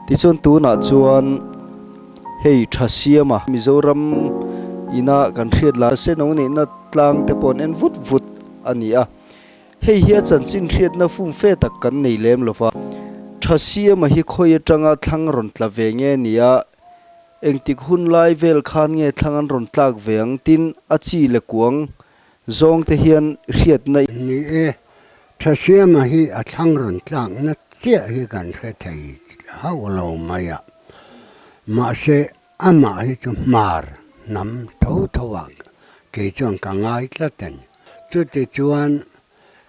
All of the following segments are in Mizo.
Tichuan tunah chuan hei Thasiama Mizoram ina kan hriat la seno neihna tlang te pawh an en vut vut a ni a. Hei hi a chanchin hriatna fumfe tak kan nei lem lo va. Thasiama hi khawi atanga thlang rawn tla ve nge nia, engtik hun lai vel khan nge thlang an rawn tlak ve ang tin a chi leh kuang zawng te hian hriatna. Ni e, Thasiama hi a thlang rawn tlakna chiah hi kan hre thei hauh lo mai a, mahse amah hi chu hmar hnam tho tho ah kei chuan ka ngai tlat a ni. Chuti chuan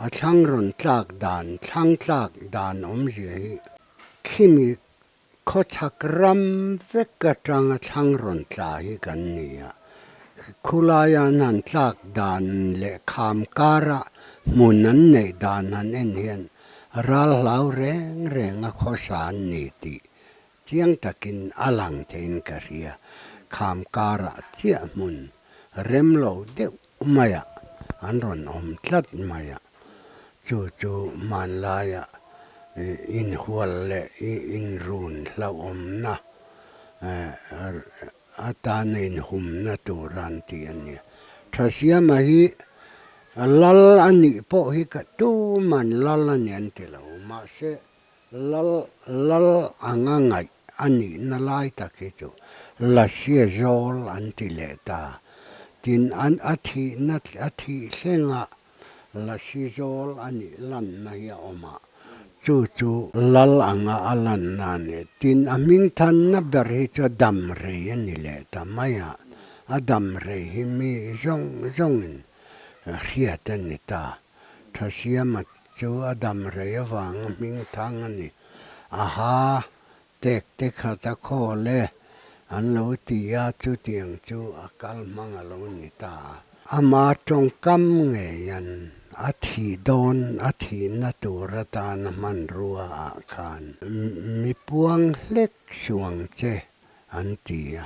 a thlang rawn tlak dan, thlang tlak dan awmzia hi khimi Khawchhak ram vek atanga thlang rawn tla hi kan ni a, khulaia an han tlak dan leh kham kara hmun an neih dan han en hian ral hlau reng reng a khawsa an ni tih chiang takin a lang theiin ka hria. Kham karah chiah hmun rem lo deuh maiah an rawn awm tlat mai a. Chu chu hmanlaia inhual leh inrun hlauhawmna atana inhumna tur an ti a ni. Thasiama hi lal a nih pawh hi ka tuman lal a ni an ti lo, mahse lal lal anga ngaih a nihna lai tak hi chu Lasia zawl an ti leh ta. Tin, an a thihna a thih thlengah Lasi zawl a nih lanna hi a awm a, chu chu lal anga a lanna a ni. Tin, a hmingthanna ber hi chu a dam rei a ni leh ta mai a, a dam rei hi mi zawng zawngin hriat a ni ta. Thasiama chu a dam rei avanga hmingthang a ni. Aha, tek te khat a khawl e, an lo ti a, chutiang chu a kal hmang a lo ni ta a. Ama tawngkam ngeian a thih dawn a thihna tur atana hmanrua ah khan mi puang hlek suang che an ti a,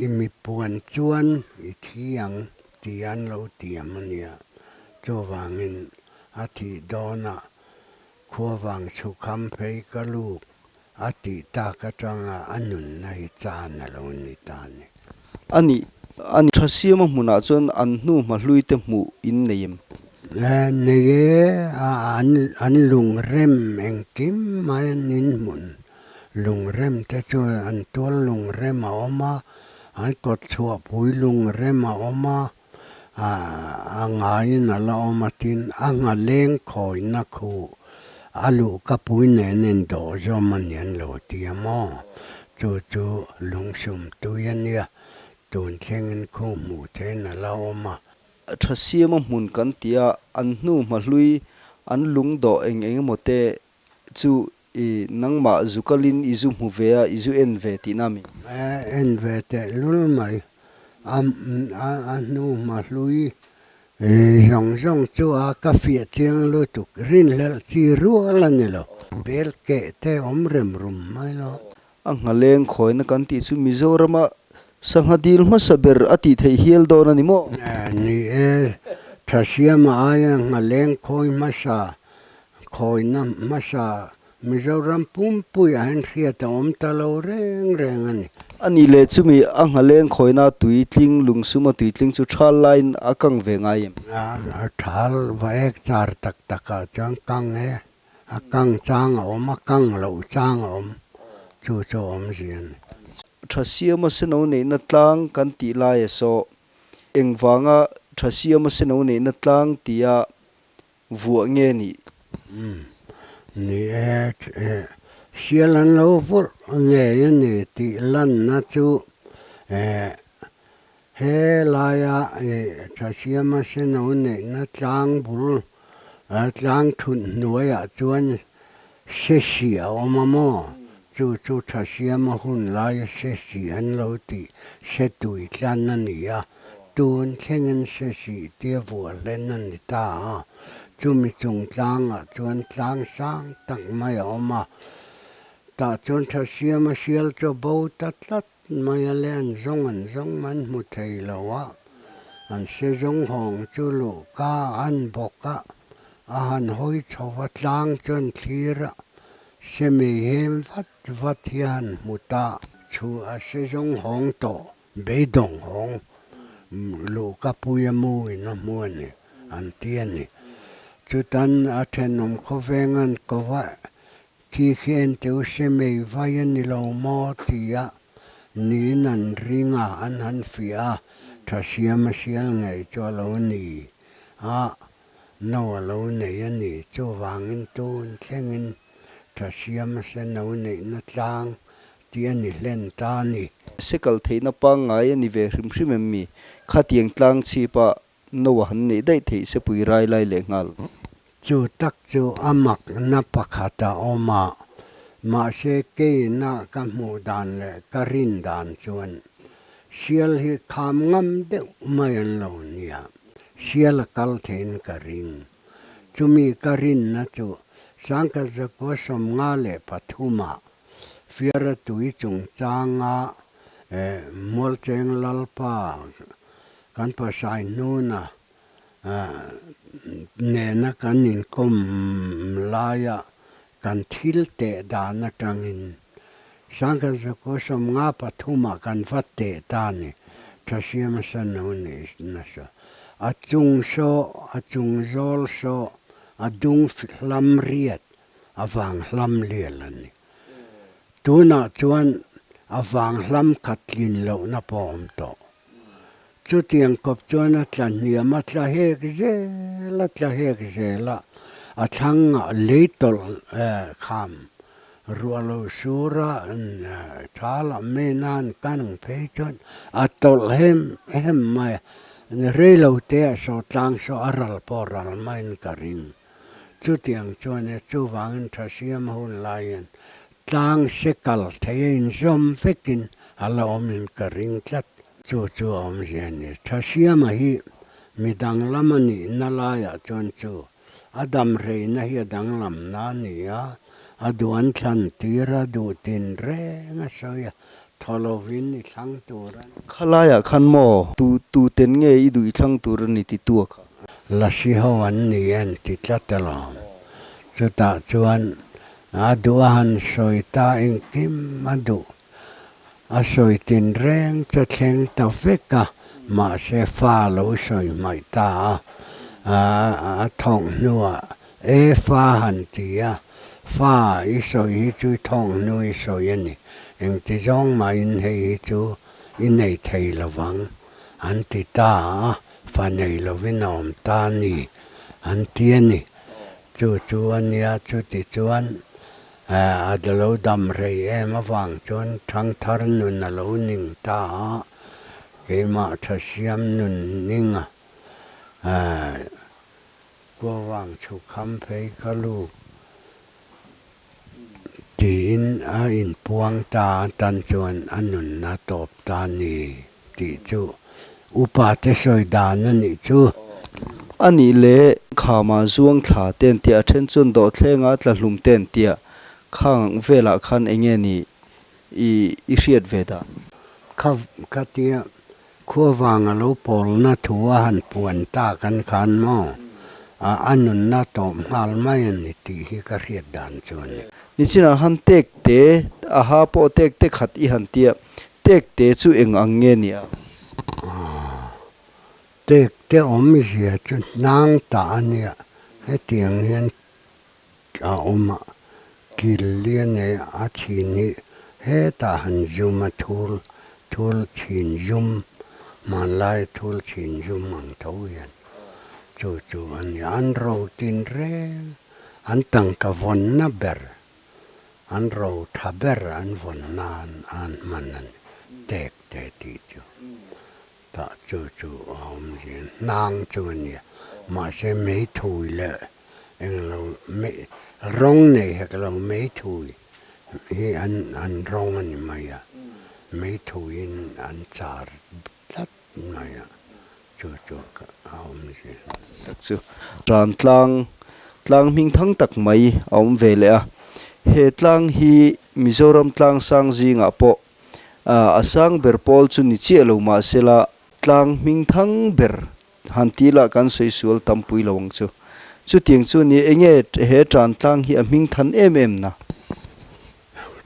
i mi puan chuan i thi ang tih an lo tiam a nia, chuvangin a thih dawnah Khuavang chhukham phei ka luk a tih tak atanga a nunna hi chan a lo ni ta a ni. A nih, a ni. Thasiama hmunah chuan an hnu hma hlui te hmuh in nei em? Nei e, an an lungrem engkim mai an inhmun. Lungrem te chu an tual lungrem a awm a, an kawtchhuahpui lungrem a awm a, A ngaiin a la awm a tin a nghaleng khawina khu a luh ka pui nen in dawh zawm a ni an lo ti a maw? Chu chu lungsum tui a nia, tun thlengin khu hmuh theihin a la awm a. Thasiama hmun kan ti a, an hnu hmahlui an lung dawh eng eng emaw te chu i nangmah zu kalin i zu hmu ve a, i zu en ve tihna mi? En ve teh lul mai. A a hnu hma hlui zawng zawng chu a ka fiah chiang lutuk rinhlelh chi rual a ni lo. Bel keh te awm rem rum mai lo. A nghaleng khawina kan tih chu Mizorama sangha dil hmasa ber a tih theih hial dawn a ni maw? Ni e, Thasiama aia nghaleng khawi hmasa Khawina hmasa Mizoram pumpuiah hian hriat a awm ta lo reng reng a ni. A nih leh chumi a nghaleng khawina tuitling lungsuma tuitling chu thal laiin a kang ve ngai em? A thal va ek char tak takah chuan kang e, a kang chang a awm, a kang loh chang a awm, chu chu a awmzia a ni. Thasiama seno neihna tlang kan tih laia saw engvanga Thasiama seno neihna tlang tia Vuah nge nih? Umm, ni e, sial an lo vulh ngei a ni tih lanna chu he laia Thasiama seno neihna tlang bul tlang thut hnuaiah chuan Sesi a awm a maw? Chu chu Thasiama hun laia Sesi an lo tih Setui tlan a ni a, tun thlengin Sesi tia vuah hlen a ni ta a. Chumi chung tlangah chuan tlang sang tak mai a awm a, tah chuan Thasiama sial chu a bo ta tlat mai a le, an zawng an zawng mai an hmu thei lo a, an se zawng hawng chu luhka an bawk a, A han hawi chho va tlang chuan thlir a, Semei hem vat vat hian hmu ta chu a se zawng hawng tawh beidawng hawng luhka puia mu in a hmu a ni an ti a ni. Chutan a thenawm khawveng an ko va, Khi khi enteu semei vai a ni lo maw? tia niin an ring a, an han fiah a, tha siam a sial ngei chu a lo ni a. No a lo nei a ni. Chuvangin tun thlengin tha siam a se no neihna tlang tih a ni hlen ta a ni. Se kal theihna pangngai a ni ve hrim hrim em mi? Khatiang tlang chhipa no a han neih daih theih sepui rai lai leh nghal. Chu tak chu a makna pakhat a awm a, mahse keina ka hmuh dan leh ka rin dan chuan sial hi kham ngam deuh mai an lo nia. Sial a kal theiin ka ring. Chumi ka rinna chu Sangkazakua 53 ah Fiara tui chungchanga Mualcheng Lalpa kan pasai hnuna nena kan inkawm laia kan thil teh dan atangin Sangkazakua 53 ah kan va teh ta a ni. Thasiam a sa no ni nasa. A chung saw, a chung zawl saw, a dung hlam riat, a vang hlam lial a ni. Tunah chuan a vang hlam khat tlin lohna pawh a awm tawh. Chutiang kawp chuan a tla hniam a tla hek zel a tla hek zel a, a thlangah lei tawlh kham ruah lo sur a tha lah men a an kan ang phei chuan a tawlh hem hem mai a, rei lo te ah saw tlang saw a ral pawh ral maiin ka ring. Chutiang chuan e chuvangin tha siam hun laiin Tlang se kal thei a inzawm vekin a la awmin ka ring tlat. Chu chu a awmzia a ni. Thasiama hi mi danglam a nihna laiah chuan chu a dam reina hi a danglamna a ni a, a duan thlan tir a duh tin reng a sawi a, thaw lovin i thlang tur a ni. Khalaiah khan maw tu tu ten nge i duh i thlang tur a ni ti tu a kha? Lasi ho an ni en ti tlat alawm. Chutah chuan A duh a han sawi ta engkim a duh. A sawi tin reng chu thleng ta vek a, mahse fa lo sawi hmaih ta a. A thawk hnuah e fa han ti a, fa i sawi hi chu i thawk hnu i sawi a ni, engti zawng mahin hei hi chu i nei thei lovang an ti ta a, fa nei lovin a awm ta a ni an ti a ni. Chu chu a nia, chuti chuan a lo dam rei em avang chuan thangthar nun a lo ning ta a, keimah thasiam nun ning a kuavang chhuk ham phei kha lu tiin a inpuang ta a, tan chuan a nunna tawp ta a ni tih chu upa te sawi dan a nih chu. A nih leh khama zuang thla te an tia, a then chuan dawhthlenga tla hlum te an tia, khang velah khan eng nge ni i i hriat ve dan? Kha khatia Khuavang a lo pawlna thu a han puan tak an khan maw? A a nunna tawp nghal mai a ni tih hi ka hriat dan chu a ni. Nichinah han tek te, a ha pawh tek te khat i han tia, tek te chu eng ang nge ni a? Tek te awmzia chu hnang ta a nia, hetiang hian A awm a, kil lian e a thin hi hetah han zum a thul thul thin zum, hmanlai thul thin zum ang tho hian chu chu a ni. An ro tin reng, an tangka vawnna ber, an ro tha ber an vawn nan an hman a ni, tek te tih chu. Tah chu chu a awm zin hnang chu a nia, mahse meithui leh Englo mei rawng nei hek lo meithui hi an an rawng a ni mai a, meithuiin an char tlat mai a, chu chu a awm zir. Tak chu tan tlang tlang hming thang tak mai a awm ve leh a, he tlang hi Mizoram tlang sang zingah pawh a sang ber pawl chu ni chiah lo mahsela tlang hming thang ber Han ti lah kan sawi sual tam pui lo ang chu. Chutiang chu ni enge he tan tlang hi a hming than em em na?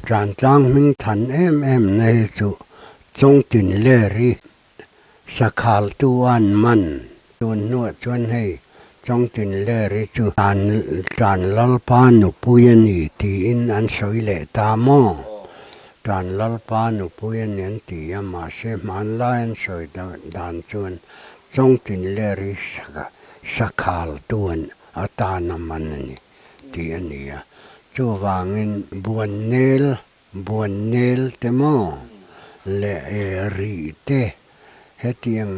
Ṭantlang hming than em em na hi chu Chawngtinleri Sakhaltu an man. Tun hnuah chuan hei Chawngtinleri chu Ṭan Lalpa nupui a ni tiin an sawi leh ta maw? Ṭan Lalpa nupui a ni an ti a, mahse hmanlai an sawi dan chuan Chawngtinleri Sakhaltu atana man a ni. tih a ni a. Chuvangin Buannel, Buannel te maw leh Rih te, hetiang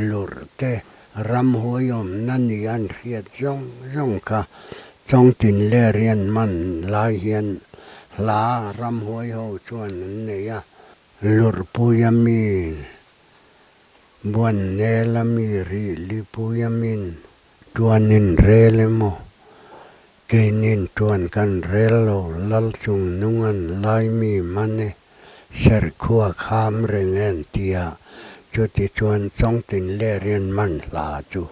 lurh te ramhuai awmna ni an hriat zawng zawng kha Chawngtinleri an man lai hian hla ramhuai ho chuan an nei a. Lurhpuia mi, Buannela mi, Rih lipuia min Tuanin rel emaw, keinin tuan kan rel lo, lal chung nungan laimi man e, serkhua kham reng en tia chuti chuan Chawngtin Lerian man hla chu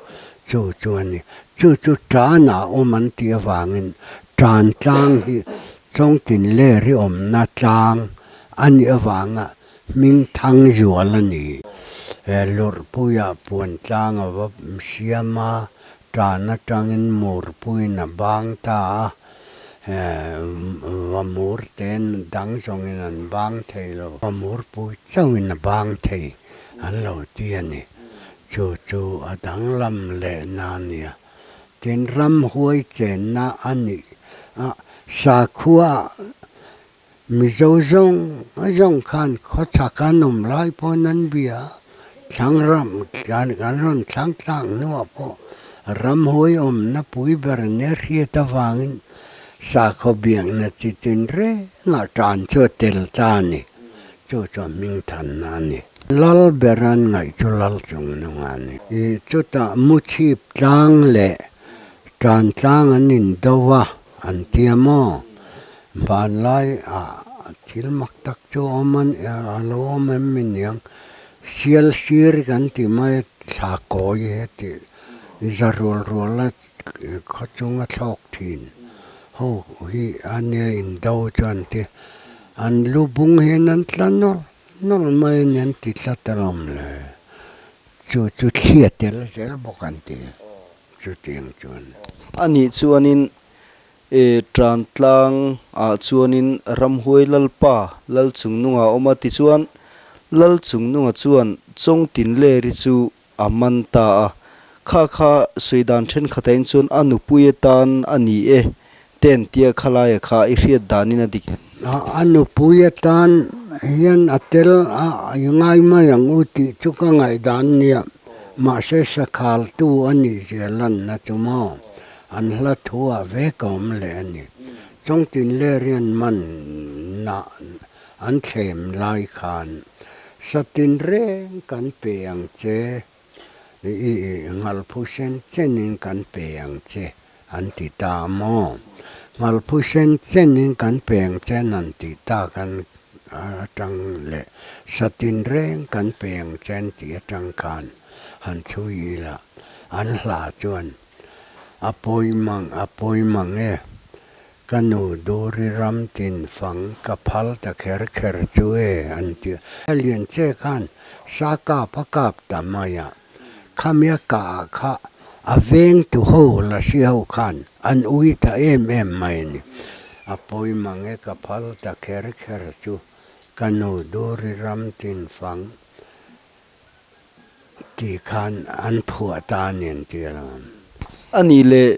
chu chu a ni. Chu chu tan ah awm an tih avangin tan tlang hi Chawngtin Leri awmna tlang a nih avanga hming thang zual a ni. He lurhpuiah puan tlang a va siam a, tan atangin murpuiin a bang ta a, va mur ten dang zawngin an bang thei lo, va murpui chauhin a bang thei an lo ti a ni. Chu chu a danglam lehna a nia. Tin, ramhuai chenna a nih a, sakhua Mizo zawng zawng khan khawchhak an awm lai pawn an bia a, thlang ram kan rawn thlang tlak hnuah pawh ramhuai awmna pui ber nia hriat avangin sakhaw biakna chi tin rengah tan chu a tel ta a ni. Chu chu a hming thanna a ni. Lal ber an ngaih chu lal chung nung a ni. Chutah muchhip tlang leh tan tlang an indo a. An ti a maw? Vanlai ah thil mak tak chu awm a a lo awm em mi niang? Sial sir kan ti mai a, thla kawi heti za rual rual a khaw chunga thlawk thin ho hi a nia indo chu an ti. An lu bung hian an tla nawlh nawlh mai a ni an ti tlat alawm le. Chu chu thlia tel zel bawk an ti. Chutiang chuan. A nih chuanin e tan tlang ah chuanin Ramhuai Lalpa Lal Chungnunga a awm a, tichuan Lal Chungnunga chuan Chawngtinleri chu a man ta a. Kha kha sawi dan thenkhatah in chuan a nupui atan a ni e ten tia khalaia kha i hriat danin a dik em? A nupui atan hian a tel a i ngai mai ang u tih chu ka ngaihdan nia. Mahse sakhaltu a nih zia lanna chu maw an hla thu ah vek a awm leh a ni. Chawngtinlerian man nah an thlem lai khan satin reng kan pe ang che. I ngalphu sen chenin kan pe ang che an ti ta maw? Ngalphu sen chenin kan pe ang che an ti ta kan atang leh satin reng kan pe ang che an tih atang khan han chhui ila an hla chuan a pawi mang a pawi mang e. Ka nu Duri ram tin fang ka phal ta kher kher chu e an ti a. A lian che khan sa kap a kap ta mai a, khamia kah ah kha a veng tu ho la si ho khan an ui ta em em mai a ni. A pawi mang e ka phal ta kher kher chu ka nu Duri ram tin fang Ti khan an phuah ta a ni an ti alawm. A nih leh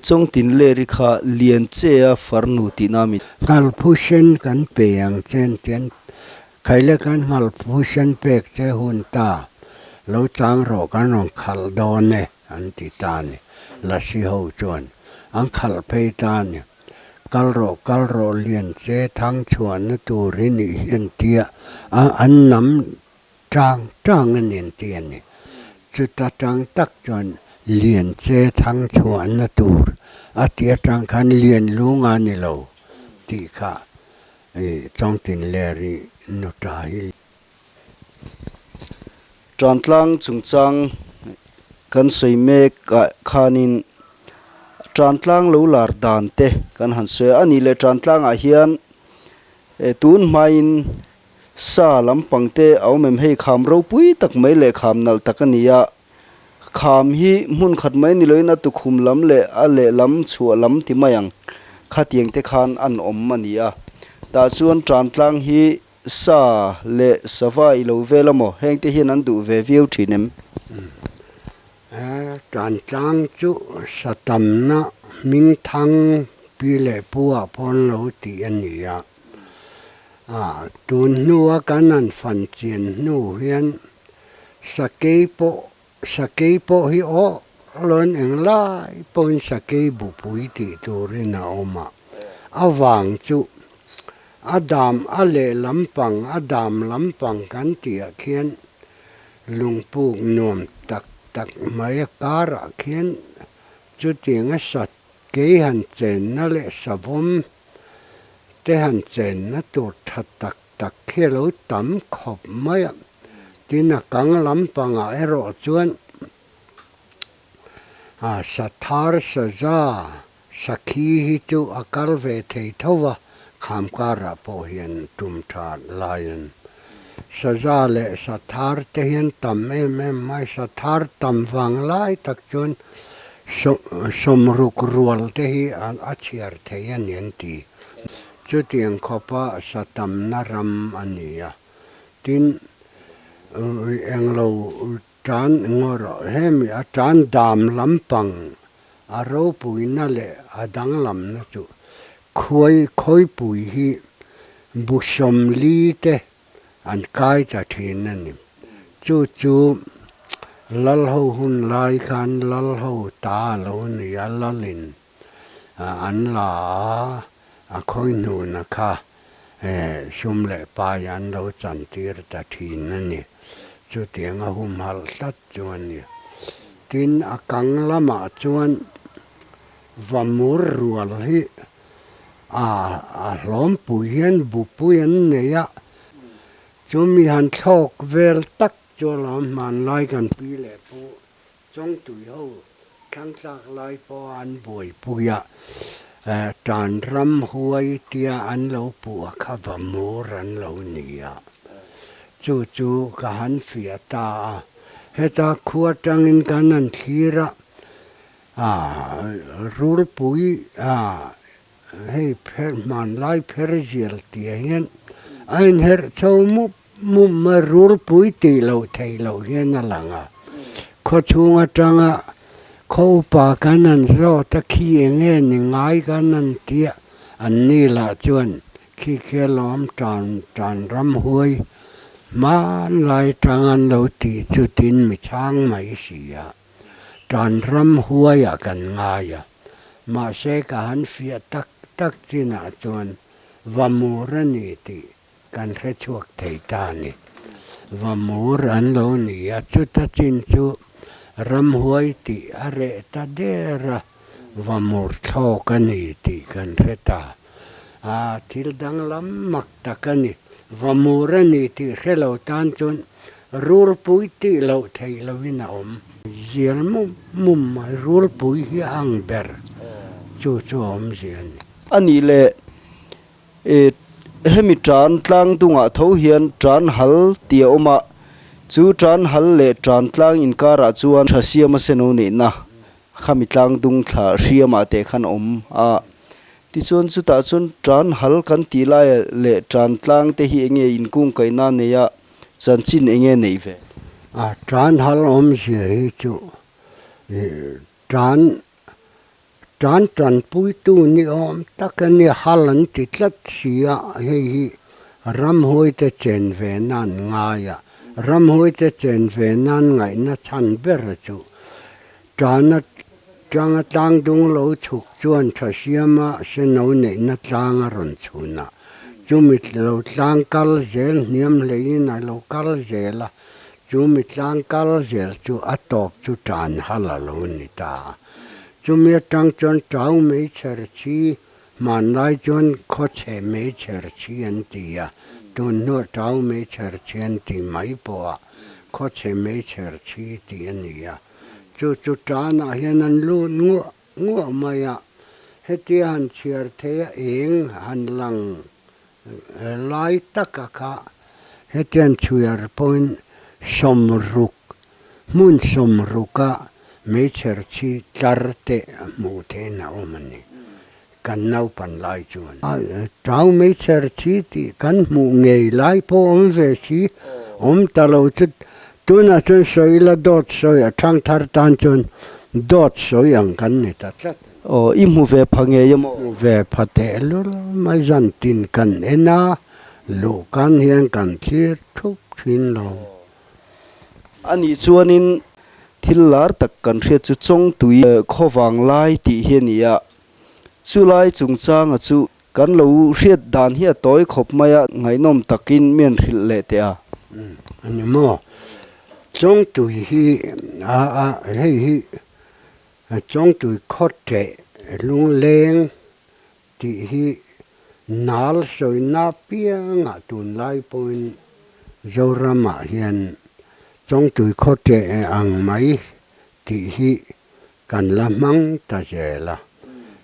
Chawngtin Leri kha lian che a farnu tihna a mi. Nghalphu sen kan pe ang che an ti an khaile khan nghalphu sen pek che hun ta lo chang rawh kan rawn khalh dawn e an ti ta a ni. Lasi ho chuan an khalh phei ta a ni. Kal rawh kal rawh lian che thang chhuahna tur hi nih hi an ti a, an nam Tang tang a nen ti a ni. Chuta tang tak chuan lian che thang chhuahna tur a tih atang khan lian lung a ni lo tih kha i Chawngtinleri nuta hi. Tantlang chungchang kan sawi mek ah khanin Tantlang lo lar dan te kan han sawi a, a nih leh Tantlang ah hian. Tun hmain sa lampang te a awm em hei kham ropui tak mai leh kham nalh tak a ni a, kham hi hmun khat mai ni loin a tukhum lam leh a lehlam chhuah lam ti mai ang khatiang te khan an awm a ni a. Tah chuan tan tlang hi sa leh sava i lo vel a maw heng te hian an duh ve viau thin em? Tan tlang chu sa tamna hming thang pi leh pu ah pawn lo tih a ni a. Tun hnua kan han fan chian hnu hian sakei pawh sakei pawh hi aw lawn englai pawhin sakei bupui tih turin a awm a. A vang chu a dam a leh lampang a dam lampang kan tihah khian lungpuk nuam tak tak mai a karah khian chutiang a sat kei han chenna leh savawm te han chenna tur tha tak tak khi a lo tam khawp mai a. Tin, a kang lampangah erawh chuan sathar saza sakhi hi chu a kal ve thei tho va, kham karah pawh hian tum tha laiin saza leh sathar te hian tam em em mai, sathar tam vang lai tak chuan Sawmruk rual te hi a chhiar thei a ni an ti. Chutiang khawpa sa tamna ram a ni a. Tin, englo tan ngaw rawh, hemi a tan dam lampang a ropuina leh a danglamna chu khuai khawipui hi bu 40 te An kai ta thin a ni. Chu chu Lalho hun lai khan Lalho ta a lo ni a, Lalin an la a, a khawi hnuna kha sum leh pai an lo chantir ta thin a ni. Chutiang a humhalh tlat chu a ni. Tin, a kang lamah chuan Vamur rual hi A a hlawmpui hian bupui an nei a, chumi han thlawk vel tak chu a lo hmanlai kan pi leh pu Chawngtui ho thlangtlak lai pawha an buaipui a, tan ram huai tia an lo puh a kha va mur an lo ni a, chu chu ka han fiah ta a, heta khua tangin kan han thlir a, A rulpui a hei pher hmanlai pher zial tih hian a inherh chho mup mup mai rulpui tih loh theih loh hian a lang a. Khaw chhung atanga khaw upa kan han zawt a khi eng nge ni ngai kan han tia an ni lah chuan khi khi a lawm tan tan ram huai hmanlai tang an lo tih chu tin mi chhang mai si a. Tan ram huaiah kan ngai a, mahse ka han fiah tak tak chinah chuan va mur a ni tih kan hre chhuak thei ta a ni. Va mur an lo ni a, chuta chin chu ramhuai tih a reh ta der a, va mur thlawk a ni tih kan hre ta. A, thil danglam mak tak a ni. Va mur a ni tih hre lo tan chuan Rulpui tih loh theih loin a awm. Zial mum mum mai, rulpui hi a ang ber chu chu a awmzia a ni. A nih leh e hemi tan tlang dungah tho hian tan hal tih a awm a, chu tan hal leh tan tlang inkarah chuan tha siama seno neihna khami tlang dung thla hriamah teh khan a awm a. Tichuan chutah chuan tan hal kan tih laia leh tan tlang te hi enge inkungkaihna nei a, Chanchin enge neih ve? A tan hal awmzia hi chu tan tan tanpuitu ni awm tak a ni, hal an ti tlat si a, hei hi ramhuaite chen ve nan ngai a, ramhuaite chen ve nan ngaihna chhan ber a chu tana tanga tlang dung lo chhuk chuan tha siama seno neihna tlang a rawn chhun a. Chumi lo tlang kal zel hniam hleiin a lo kal zel a, chumi tlang kal zel chu a tawp chu tan hal a lo ni ta a. Chumi atang chuan tau meichher chhi hmanlai chuan khawchhe meichher chhi an ti a, tun hnuah tau meichher chhi an ti mai pawh a, khawchhe meichher chhi tih a ni a. Chu chu tanah hian an lut nguah Nguah mai a, hetia han chhiar thei a eng han lang lai taka kha hetiang chhuiar pawhin sawmruk hmun sawmruka meichher chhi tlar te hmuh theihin a awm a ni. Kan naupan lai chuan tau meichher chhi tih kan hmuh ngei lai pawh awm ve si, awm ta lo chu tunah chuan sawi ila dawt sawi a thangthar tan chuan dawt sawi ang kan ni ta tlat. Aw, i hmu ve pha ngei a maw? Hmu ve pha tehlul mai zan tin kan en a, luh kan hian kan thlir thup thin lo. A nih chuanin thil lar tak kan hriat chu Chawngtui khawvang lai tih hi a ni a, chulai chungchanga chu kan lo hriat dan hi a tawi khawp mai a, ngaihnawm takin mi an hrilh leh teh a. A ni maw? Chawngtui hi a a hei hi Chawngtui khaw ṭeh lungleng tih hi nal sawina piangah tunlai pawhin Zoramah hian Chawngtui khaw ṭeh ang mai tih hi kan la hmang ta zel a.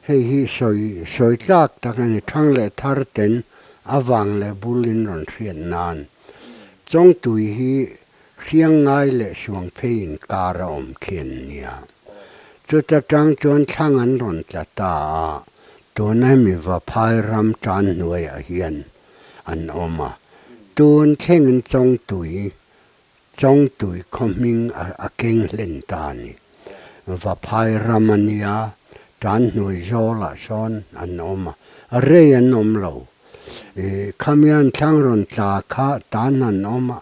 Hei hi sawi sawi tlak tak a ni, thang leh thar ten a vang leh bulin rawn hriat nan. Chawngtui hi Hriang ngai leh suang phei inkar a awm khi an nia. Chuta tang chuan thlang an rawn tla ta a, tuna hemi Vaphai ram tan hnuaiah hian an awm a. Tun thlengin Chawngtui, Chawngtui khaw hming a keng hlen ta a ni. Vaphai ram a nia, tan hnuai zawlah sawn an awm a, rei an awm lo. Khamian thlang rawn tla kha tan an awm a,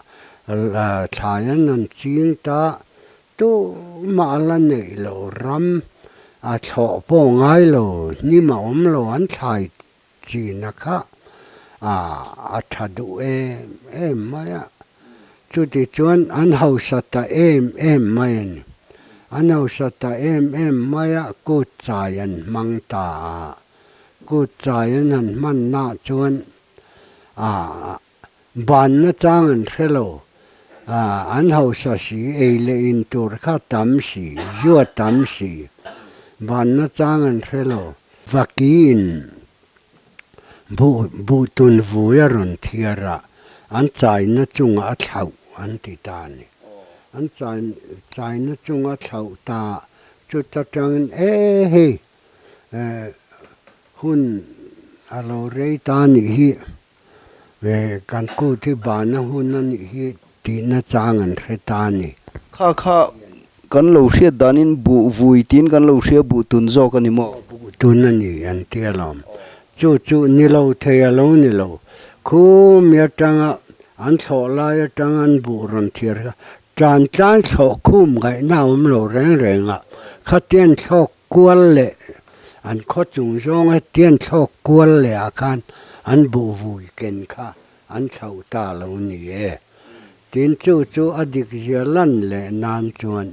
thlai an an ching ta, tumah a la neih lo ram a thlawh pawh ngai lo, hnim a awm lo an thlai china kha a tha duh em em mai a, chuti chuan an hausa ta em em mai a ni. An hausa ta em em mai a, kut chai an hmang ta a. Kut chai an han hmannaah chuan aah banna chang an hre lo. Aah an hausa si, ei leh in tur kha tam si, zua tam si, banna chang an hre lo. Vakiin buh buh tun vui a rawn thiar a, an chaina chungah a thlauh an ti ta a ni. An chai chaina chunga thlauh ta chuta tangin e hei Hun a lo rei ta nih hi, kan kut hi bana hun a nih hi tihna chang an hre ta a ni. Kha kha kan lo hriat danin buh vui tiin kan lo hria buh tun zawk a ni maw? Buh tun a ni an ti alawm. Chu chu ni lo thei a lo ni lo. Khumi atanga an thlawh lai atanga an buh rawn thiar kha tan tlan thlawh khum ngaihna a awm lo reng reng a, khatian thlawk kual leh an khaw chung zawnga tian thlawk kual leh ah khan an buh vui ken kha an chhoh ta lo ni e. Tin chu chu a dik zia lan leh nan chuan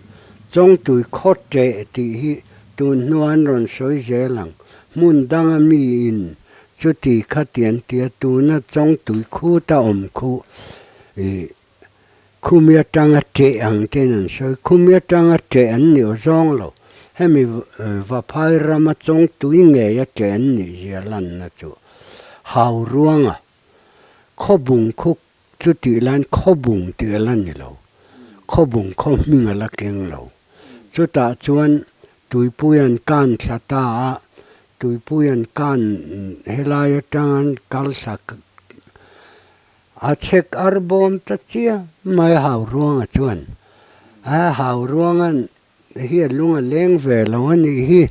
Chawngtui khaw ṭeh tih hi tun hnu an rawn sawi zel ang. Hmun danga mi in chuti kha tian tia tuna Chawngtui khuta awm khu ih Khumi atanga ṭeh ang ten an sawi. Khumi atanga ṭeh an ni aw zawng lo. Hemi Vaphai rama Chawngtui ngeia ṭeh an nih zia lanna chu Hau ruanga Khawbung khu chu tih laiin Khawbung tih a la ni lo. Khawbung khaw hming a la keng lo. Chutah chuan Tuipui an kan thla ta a, Tuipui an kan helai atang an kal sak A chhek ar bawm ta chiah mai hau ruanga chuan a hau ruangan hi a lung a leng ve lo a nih hi,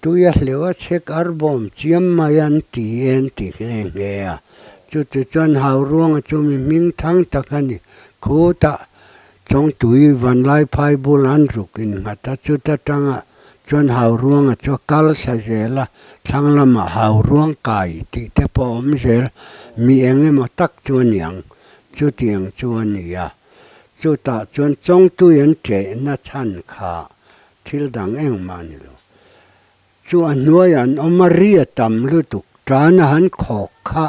tui a hleuh a chhek ar bawm chiam mai an ti e an ti nghe nghe a, chuti chuan hau ruanga chu mi hming thang tak a ni, khutah Chawngtui Vanlaiphai bul an ruk innghat a, chuta tanga Chuan hau ruanga chu a kal thla zel a, thlang lamah hau ruang kai tih te pawh a awm zel, mi eng emaw tak chu a niang, chutiang chu a ni a. Chutah chuan Chawngtui an ṭehna chhan kha thil dang engmah a ni lo. Chu a hnuaiah an awm a, ri a tam lutuk, ṭan a han khawk kha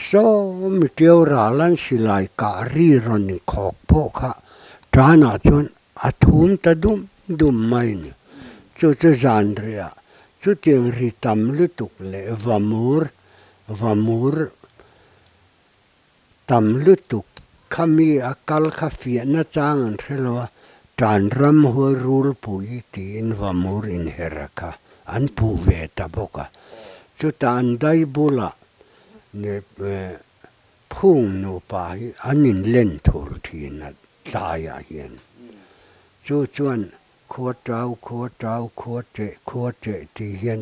sawmi ṭiau ral an silai kah ri rawn inkhawk pawh kha ṭanah chuan A thum ta dum dum mai ni. Chu chu zan riah chutiang ri tam lutuk leh vamur, Vamur tam lutuk kha mi a kal kha fiahna chang an hre lo a, tan ram huai rulpui tiin Vamur inher a kha an puh ve ta bawk a. Chutah an dai bulah Phung nupa hi an inlen thur thin a tlaiah hian. Chu chuan khua tau, khua tau, khua teh, khua teh tih hian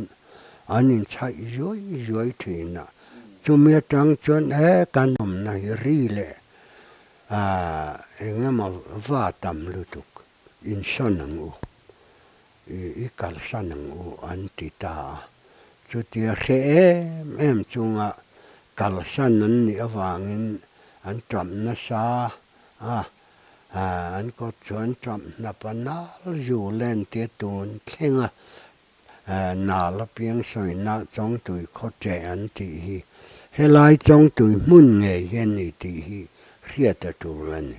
an inchhaih zuai zuai thin a. Chumi atang chuan he kan awmna hi ri leh eng emaw va tam lutuk insawn ang u, i kalsan ang u an ti ta a. Chutia hre em em chunga kalsan an nih avangin an ṭamh nasa a, an kawt chu an ṭamh hnap a, nal zu len tia tun thleng a, nal apiang sawina Chawngtui khaw ṭeh an tih hi helai Chawngtui hmun ngei hi a ni tih hi hriat a ṭul a ni.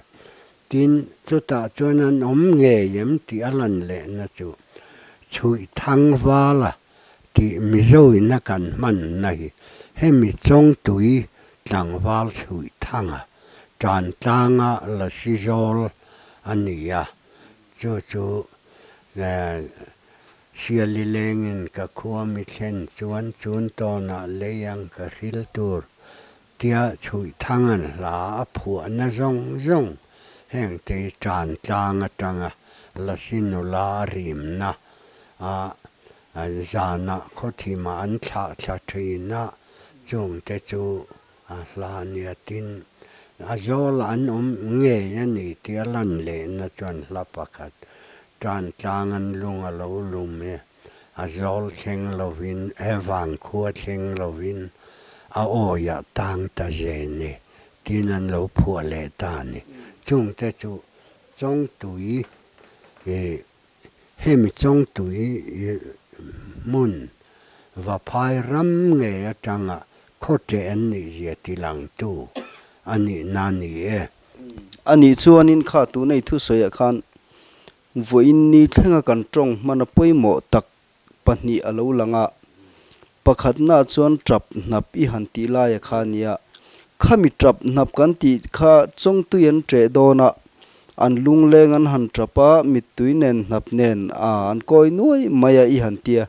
Tin, chutah chuan an awm ngei em tih a lan lehna chu chhuih thang vala tih Mizoina kan hmanna hi hemi Chawngtui tlangval chhuih thanga tan tlanga lasi zawl a ni a, chu chu Siali lengin ka khua mi thlen chuan chun tawnah lei ang ka hril tur Tia chhuih thangan hla a phuahna zawng zawng heng te hi tan tlang atanga Lasi nula a rimna a zanah khawthimah an thlah thla thin a, chung te chu a hla nia tin a zawl an awm ngei a ni tia lan lehna chuan hla pakhat tan tlang an lung a lo lum e. A zawl thleng lovin, he vangkhua thleng lovin a awiah tang ta zen e tiin an lo phuah leh ta a ni. Chungte chu Chawngtui ih hemi Chawngtui hmun Vaphai ram ngei atanga khawṭeh an nih zia tilangtu a nihna a ni e. A nih chuanin kha tuna i thusawiah khan Vawiin ni thlenga kan tawng hmana pawimawh tak pahnih a lo lang a, pakhatnaah chuan tap hnap i han tih laia kha a nia. Khami tap hnap kan tih kha chawngtui an ṭeh dawn a, an lungleng an han tap a, mittui nen hnap nen a an kawi nuai mai a i han tia.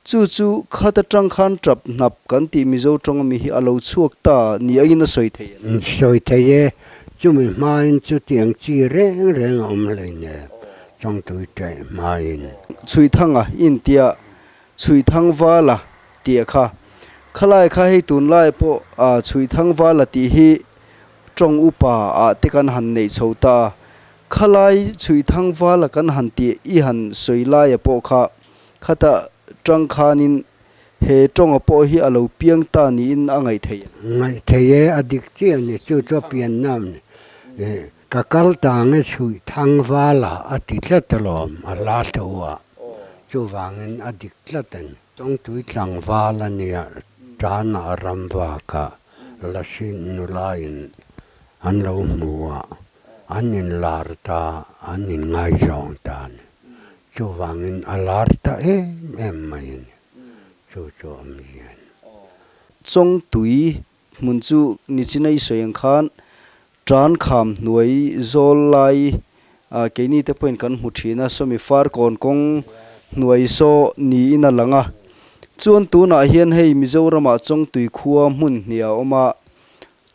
Chu chu khat atang khan tap hnap kan tih Mizo tawng ami hi a lo chhuak ta ni angin a sawi thei em? Sawi thei e, chumi hmain chutiang chi reng reng a awm hleinem, chawngtui ṭeh hmain. Chhuihthanga intia Chhuihthang Vala tih kha, khalai kha hei tunlai pawh Chhuihthang Vala tih hi tawng upa ah te kan han neih chho ta a, khalai Chhuihthang Vala kan han tih i han sawi laia pawh kha Khata tang khanin he tawnga pawh hi a lo piang ta niin a ngaih theih em? Ngaih theih e, a dik chiah a ni. Chu chu a pian na a ni. Ka kal tang e chhuih thang vala a ti tlat alawm, a hla tho a. Chuvangin a dik tlat a ni. Tawngtui tlangval a nia, tanah ram vaka Lasi nulain an lo hmu a, an inlar ta, an inngaizawng ta a ni. Chuvangin a lar ta em em mai a ni. Chu chu a awmzia a ni. Chawngtui hmun chu nichina i sawi ang khan tan kham hnuai zawl lai keini te pawhin kan hmu thin a, sawmi farkawn kawng hnuai saw niin a lang a. Chuan tunah hian hei Mizoramah Chawngtui khua hmun hnih a awm a,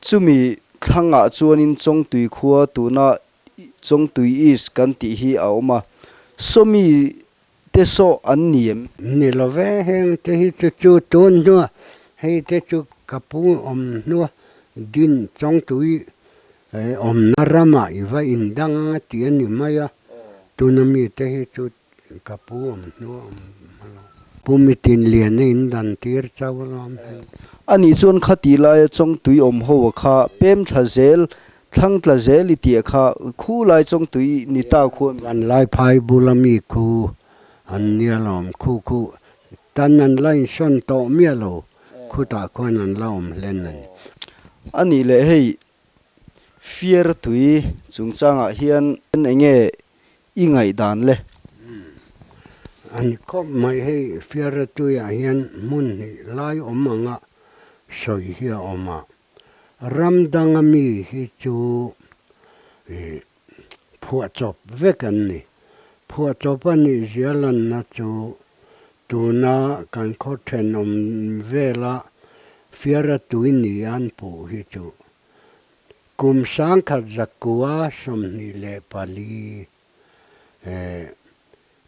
chumi thlangah chuanin Chawngtui khua tuna Chawngtui East kan tih hi a awm a, sawmi te saw an ni em? Ni lo ve, heng te hi chu chu tun hnua, hei te chu ka pu awm hnua din Chawngtui awmna ramah i va indang anga tih a ni mai a, tuna mi te hi chu Ka pu awm hnu a awm lo. Pu mitin lian a in dan tir chau alawm hei. A nih chuan kha tih laia Chawngtui awm ho a kha pem thla zel, thlang tla zel i tih a kha khu lai Chawngtui ni ta khu a mi. Van lai phai bula mi khu an nia lawm khu khu tan an la insawn tawh miah lo khutah khuan an la awm hlen a ni. A nih leh hei Fiar tui chungchangah hian eng nge i ngaihdan le? A ni khawp mai, hei Fiara tuiah hian hmun hnih lai awm anga sawi hi a awm a. Ram danga mi hi chu phuahchawp vek an ni. Phuahchawp a nih zia lanna chu tuna kan khaw thenawm vela fiara tui ni an puh hi chu kum 1924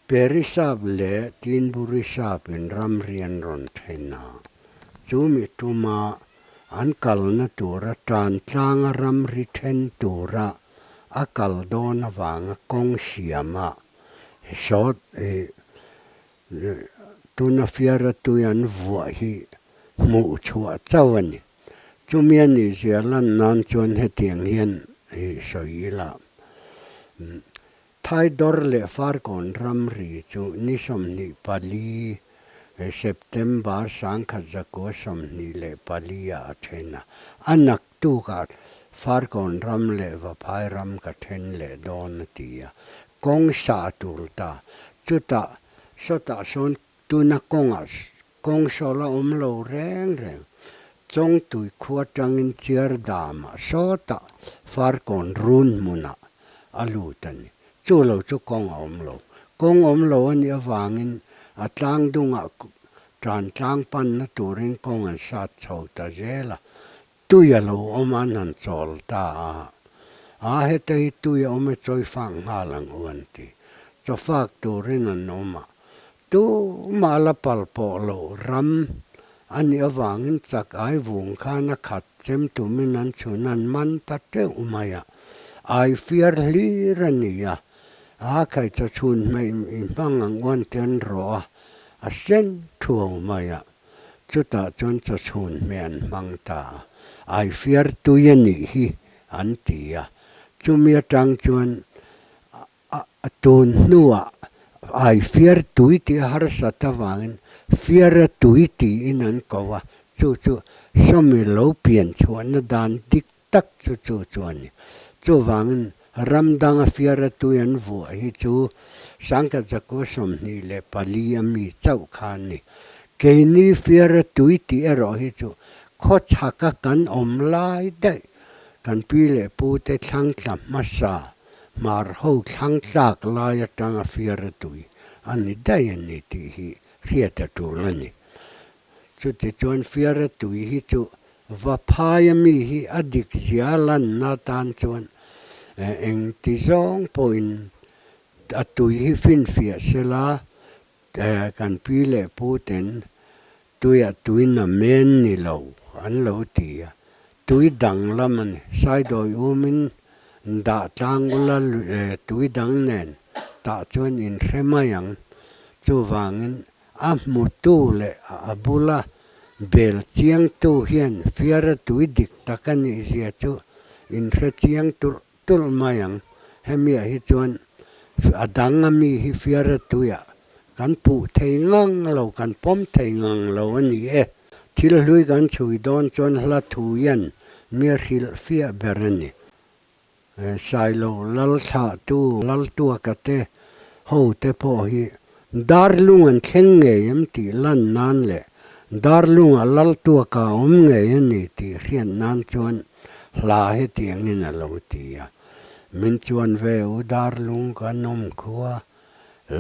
Perisap leh Tinburisap in ramri an rawn then a, chumi tuma an kalna tura tan tlanga ramri then tura a kal dawn avanga kawng siama sawt tuna fiara tui an vuah hi hmuh chhuah chauh a ni. Chumi a nih zia lan nan chuan hetiang hian sawi ila. Thaidawr leh Farkawn ramri chu ni 24 September 1924 ah a then a, a naktukah Farkawn ram leh Vaphai ram ka then leh dawn a ti a, kawng sa a tul ta. Chutah sawtah sawn Tuna kawngah kawng sawl a awm lo reng reng. Chawngtui khua tangin chiar damah sawtah Farkawn run hmunah a lut a ni. Chu lo chu kawng a awm lo. Kawng awm lo a nih avangin a tlang dungah tan tlang panna turin kawng an sat chho ta zel a. Tui a lo awm a an han chawl ta a. A heta hi tui a awm e chawi fak nghal ang u an ti. Chaw fak turin an awm a. Tumah la pal pawh lo ram a nih avangin chak ai vung khan a khat chem tumin an chhun an man ta teuh mai a. Ai fiar hlir a ni a. A khai chaw chhun hmeih i hmang ang u an ti an rawh a. A sen thuau mai a. Chutah chuan chawchhun hmeh an hmang ta a, ai fiar tui a nih hi an ti a. Chumi atang chuan a tun hnuah ai fiar tui tih a harsat avangin fiara tui tiin an ko a, chu chu sawmi lo pian chhuahna dan dik tak chu chu chu a ni. Chuvangin ram danga fiara tui an vuah hi chu 1924 a mi chauh kha a ni. Keini fiara tui tih erawh hi chu khawchhaka kan awm lai daih kan pi leh pute thlang tla hmasa hmar ho thlang tlak lai atanga fiara tui a ni daih a ni tih hi hriat a tul a ni. Chutichuan fiara tui hi chu Va phai a mi hi a dik zia lanna tan chuan engti zawng pawhin a tui hi finfiah sela, kan pi leh pu ten tuiah tui na men ni lo an lo ti a, tui dang lam a ni. Saidawi umin dah tlang ula tui dang nen tah chuan inhre mai ang. Chuvangin A hmutu leh a bula bel chiangtu hian fiara tui dik tak a nih zia chu inhre chiang tulh tulh mai ang. Hemiah hi chuan a dang a mi hi fiara tuiah kan puh thei ngang lo, kan pawm thei ngang lo a ni e. Thil hlui kan chhui dawn chuan hla thu hian mi a hrilh fiah ber a ni. Sailo Lalthlahtu Laltuaka te ho te pawh hi Darlung an thleng ngei em tih lan nan leh Darlungah Laltuaka a awm ngei a ni tih hriat nan chuan hla hetiangin a lo ti a, Min chuan ve u Darlung kan awm khua,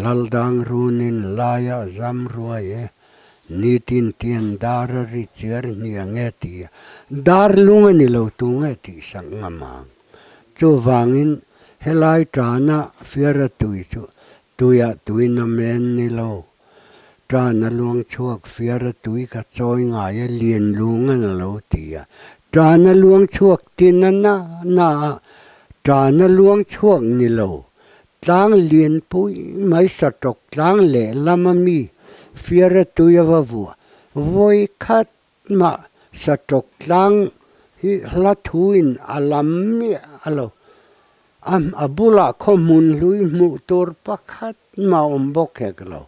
Laldang runin laiah zam ruai e, nitin tian dar a ri chiar hniang e ti a, Darlung a ni lo tu nge tih sak ngam ang. Chuvangin helai tana fiara tui chu tuiah tui na men ni lo. Tana luang chhuak fiara tui kha chawi ngai a lian lung an a lo ti a, tana luang chhuak ti na na na a, tana luang chhuak ni lo. Tlang lian pui mai satawk tlang lehlam a mi fiara tui a va vuah vawi khat mah satawk tlang hi hla thu in a lam miah a lo. A a bulah khaw hmun hlui hmuh tur pakhat mah awm bawk hek lo.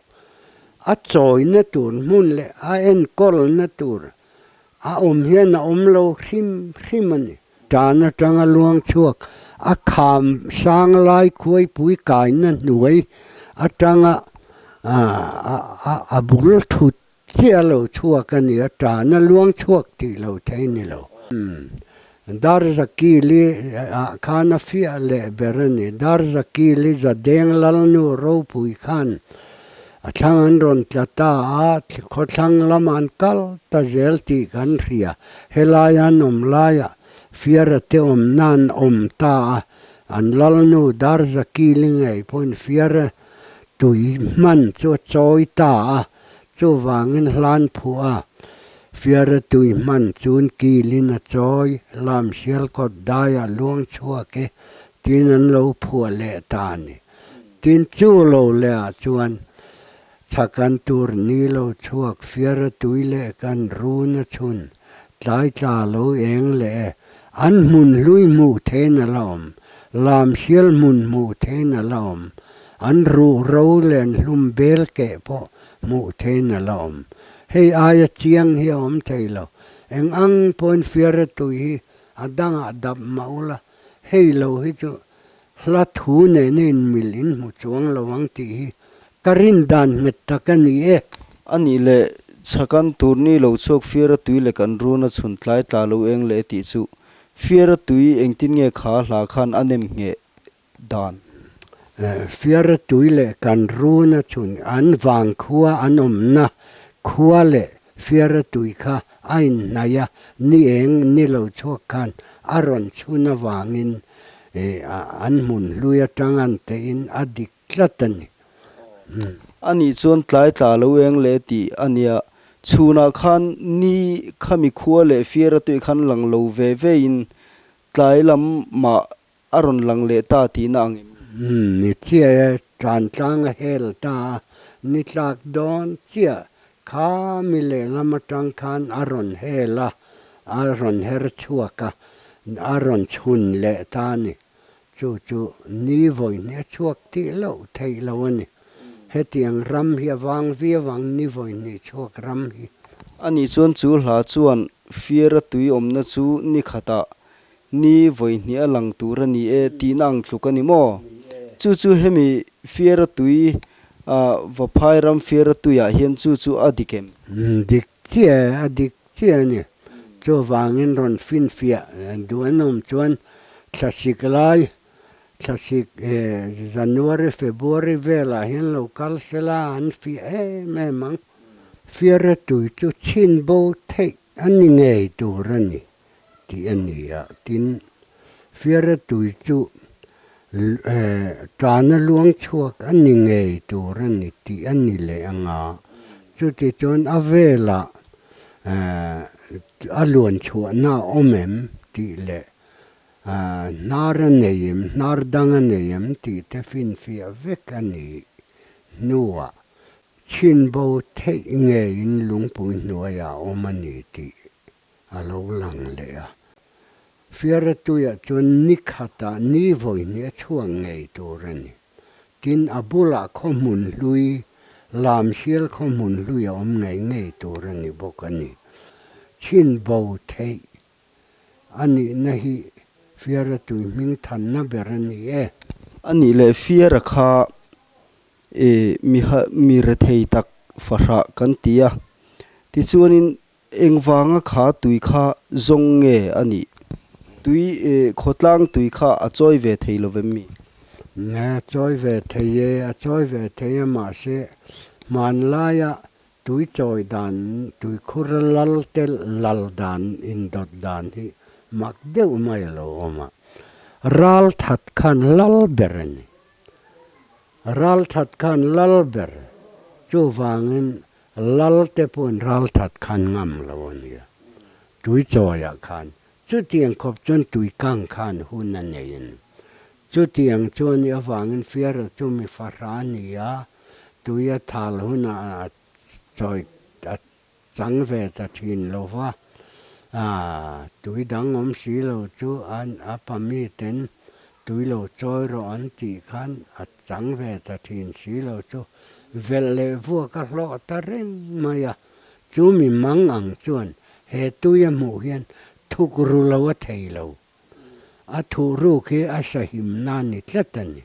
A chawina tur hmun leh a enkawlna tur a awm hian a awm lo hrim hrim a ni. Tan atanga luang chhuak a kham sang lai khuaipui kaina hnuai atanga a bul thut. chiah a lo chhuak a ni a, ṭana luang chhuak tih lo thei ni lo. Darzakili ah khan a fiah leh ber a ni. Darzakili Zadeng Lalnu ropui khan a thlang an rawn tla ta a, khawthlang lamah an kal ta zel tih kan hria. Helai an awm laiah Fiara te awmna an awm ta a, an Lalnu Darzakili ngei pawhin Fiara tui hman chu a chawi ta a, chuvangin hlan phuah a, Fiara tui hman chun kilin a chawi, lam sial kawt daiah luang chhuak e tiin an lo phuah leh ta a ni. Tin chu lo leh ah chuan chhakan tur ni lo chhuak Fiara tui leh kan run a chhun tlai tla lo eng leh e, an hmun hlui hmuh thein a la awm, lam sial hmun hmuh thein a la awm, an ruh ro leh an hlum bel keh pawh hmuh thein a la awm. Hei aia chiang hi a awm thei lo. Eng ang pawhin fiara tui hi a dangah dap mah ula, hei lo hi chu hla thu nena inmil in hmu chuang lo ang tih hi ka rin dan nghet tak a ni e. A nih leh chhakan tur ni lo chhuak fiara tui leh kan run a chhun tlai tla lo eng leh tih chu fiara tui engtin nge kha hla khan a nem ngheh dan? Fiara tui leh kan run a chhun an vang khua an awmna khua leh fiara tui kha a inhnaih a, ni eng ni lo chhuak khan a rawn chhun avangin an hmun hlui atang an tehin a dik tlat a ni. A nih chuan tlai tla lo eng leh tih a nia. Chhunah khan ni khami khua leh fiara tuih khan lang lo ve vein tlai lamah a rawn lang leh ta tihna ang em? Ni chiah e, tan tlang a hel ta a, ni tlak dawn chiah kha mi lehlam atang khan a rawn hel a, a rawn her chhuak a, a rawn chhun leh ta a ni. Chu chu ni vawi hnih a chhuak tih loh theih lo a ni. Hetiang ram hi a vang viau ang, ni vawi hnih chhuak ram hi. Anih chuan chu hla chuan Fiara tui awmna chu ni khatah Ni vawi hnih a lang tur a ni e tihna ang tluk a ni maw? Chu chu hemi Fiara tui ah Vaphai ram Fiara tuiah hian chu chu a dik em? Dik chiah e, a dik chiah a ni. Chuvangin rawn finfiah duh an awm chuan thlasik lai, thlasik January, February velah hian lo kal sela an fiah em em ang. Fiara tui chu chhin bo theih a ni ngei tur a ni. tih a ni a, tin, Fiara tui chu tana luang chhuak a ni ngei tur a ni tih a ni leh ang a, chuti chuan a velah a luan chhuahna a awm em tih leh hnar a nei em, hnar dang a nei em tih te finfiah vek a nih hnuah chhinbo theih ngeiin lungpui hnuaiah a awm a ni tih a lo lang leh a. Fiara tuiah chuan ni khatah ni vawi hnih a chhuak ngei tur a ni. Tin, a bulah khaw hmun hlui, Lamsial khaw hmun hlui a awm ngei ngei tur a ni bawk a ni. Chhin bo theih a nihna hi Fiara tui hming thanna ber a ni e. A nih leh Fiara kha e mi mi rethei tak fahrah kan ti a. Tichuanin Engvanga kha tui kha zawng nge a nih? Tui khawtlang tui kha a chawi ve thei lo vem mi? Nge a chawi ve thei e, a chawi ve thei a mahse hmanlaia tui chawi dan, tuikhur a lal te lal dan indawt dan hi mak deuh mai a lo awm a. Ral that khan lal ber a ni. Ral that khan lal ber chuvangin Lal te pawhin ral that khan ngam lo a nia. Tui chawiah khan chutiang khawp chuan tui kang khan hun a nei a ni. Chutiang chuan i avangin Fiara chu mi fahra a ni a, tui a thal hunah a chawi a chang ve ta thin lo va, tui dang awm si lo chu a pami ten tui lo chawi rawh an tih khan a chang ve ta thin si lo chu velh leh vuak a hlawh ta reng mai a, chu mi mang ang chuan he tui a hmuh hian thuk ru lo a thei lo. A thuh ruk hi a sahimna ni tlat a ni.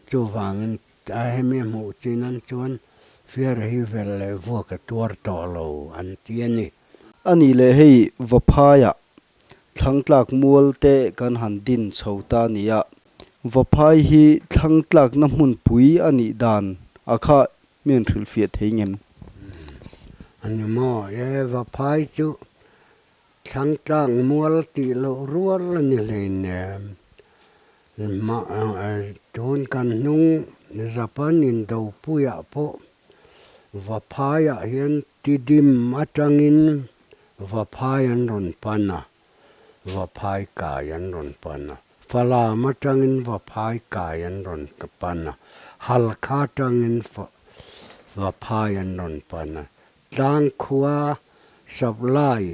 Chuvangin a hemi a hmuh chin an chuan Fiara hi velh leh vuak a tuar tawh lo an ti a ni. A nih leh hei Vaphaiah thlangtlak mual te kan han din chho ta a ni a. Vaphai hi thlangtlakna hmunpui a nih dan a kha mi an hrilhfiah thei ngem? A ni maw? E, Vaphai chu thlangtlak mual tih loh rual a ni hleinem. Tun kan hnung Japan indopuiah pawh Vaphaiah hian Tidim atangin Vaphai an rawn pan a, Vaphai kai an rawn pan a. Falam atangin Vaphai kai an rawn pan a, Halkha atangin Vaphai an rawn pan a. Tlangkhua supply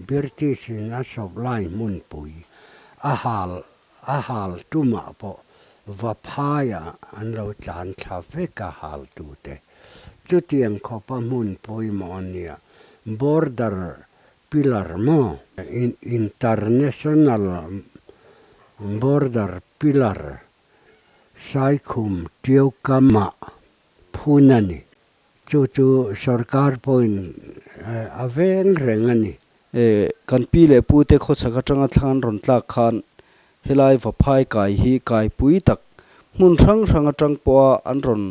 British in a supply hmunpui a hal a hal tumah pawh Vaphaiah an lo tlan thla vek a haltute. Chutiang khawpa hmun pawimawh a nia. Border pillar maw? International border pillar Saikhum Tiaukamah phun a ni. Chu chu sorkar pawhin a veng reng a ni. Kan pi leh pu te khawchhak atanga thlang an rawn tlak khan helai Vaphai kai hi kaipui tak hmun hrang hrang atang pawha an rawn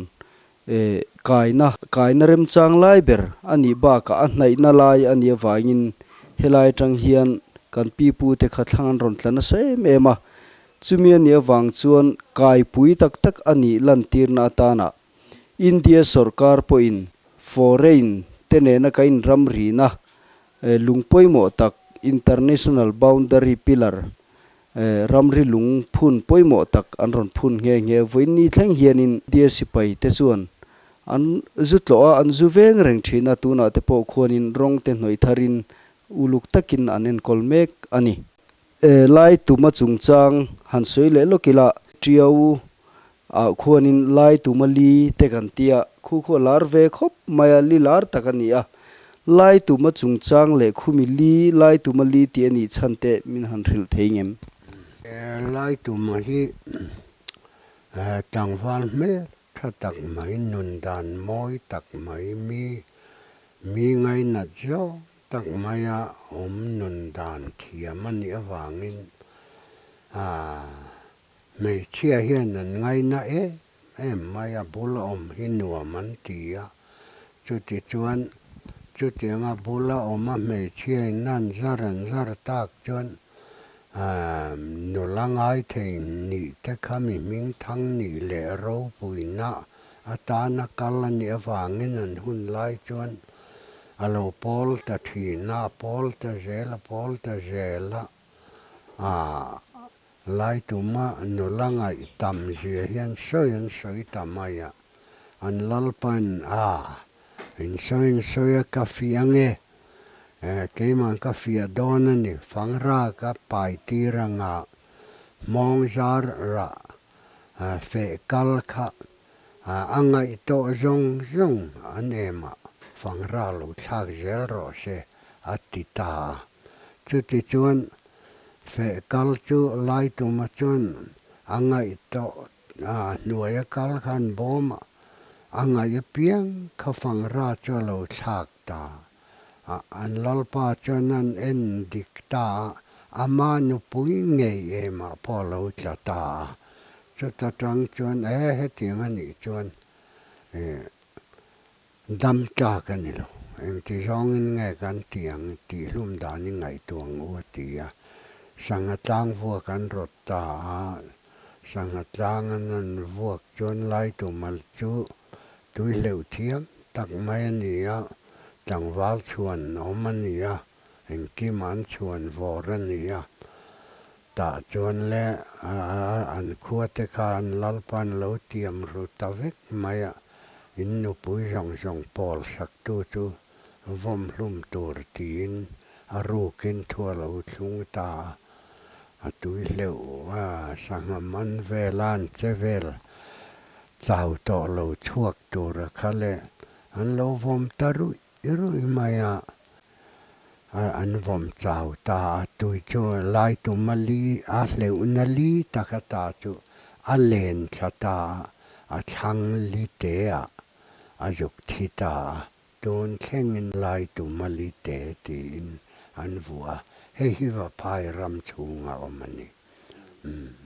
kaina kaina remchang lai ber a nih bakah a hnaihna lai a nih avangin helai atang hian kan pi pu te kha thlang an rawn tla nasa em em a. Chumi a nih avang chuan kaipui tak tak a nih lantirna atana India sorkar pawhin foreign te nena ka inramrina lung pawimawh tak international boundary pillar ramri lung phun pawimawh tak an rawn phun nghe nghe. Vawiin ni thleng hianin India sipai te chuan an zu tlawh a, an zu veng reng thin a, tunah te pawh khuanin rawng te hnawih tharin uluk takin an enkawl mek a ni. Lai tuma chungchang han sawi leh lawk ila, Tiau ah khuanin Lai tuma li te kan ti a, khu khu a lar ve khawp mai a, li lar tak a ni a. Lai tuma chungchang leh khumi li, Lai tuma li tih a nih chhan te min han hrilh thei ngem? Lai tuma hi tlangval hmel tha tak mai, nun dan mawi tak mai, mi mi ngainat zawng tak maia awm nun dan thiam a nih avangin hmeichhia hian an ngaina em em mai a, bula awm hi nuam an ti a, chuti chuan chutianga bula awm a hmeichhia in an zar an zar tak chuan nula ngai thei nih te kha mi hming thang nih leh ropuina atana kal a nih avangin an hun lai chuan A lo pawl ta thin a, a pawl ta zel, a pawl ta zel a, a lai tuma nula ngaih tam zia hian sawi an sawi ta mai a, an Lalpa'n a, in sawi in sawi a, ka fiah ange, keimah ka fiah dawn a ni, fangra ka pai tir anga hmawng zar rah feh kal kha A ngaih tawh zawng zawng an em a, fangra lo thlak zel rawh se a ti ta a. Chuti chuan feh kal chu Laituma chuan a ngaih tawh a hnuai a kal khan bawm a, a ngaih apiang kha fangra chu a lo thlak ta a. An Lalpa chuan an en dik ta a, ama nupui ngei emah pawh a lo tla ta a. Chuta tang chuan e hetiang a nih chuan dam tlak a ni lo. Engti zawngin nge kan tih ang tih hlum dan i ngaihtuah ang u a ti a. Sangha tlang vuak an rawt ta a, sangha tlang an rawn vuak chuan Laitumal chu tui hleuh thiam tak mai a ni a, tlangval chhuan awm a ni a, engkim an chhuan vawr a ni a. Tah chuan le an khua te kha an Lalpan lo tiam ru ta vek mai a, in nupui zawng zawng pawl saktu chu vawm hlum tur tiin a rukin thu a lo thlung ta a, a tui hleuh a, sangha man vel a an che vel chau tawh lo chhuak tur a kha le an lo vawm ta ruih ruih mai a. An vawm chau ta a, tui chu lai tum a li a hleuhna li tak ata chu a len thla ta a, a thlang li te ah a zuk thi ta a, tun thlengin Laitu Malite tiin an vuah a, hei hi Vaphai ram chhunga awm a ni. Umm.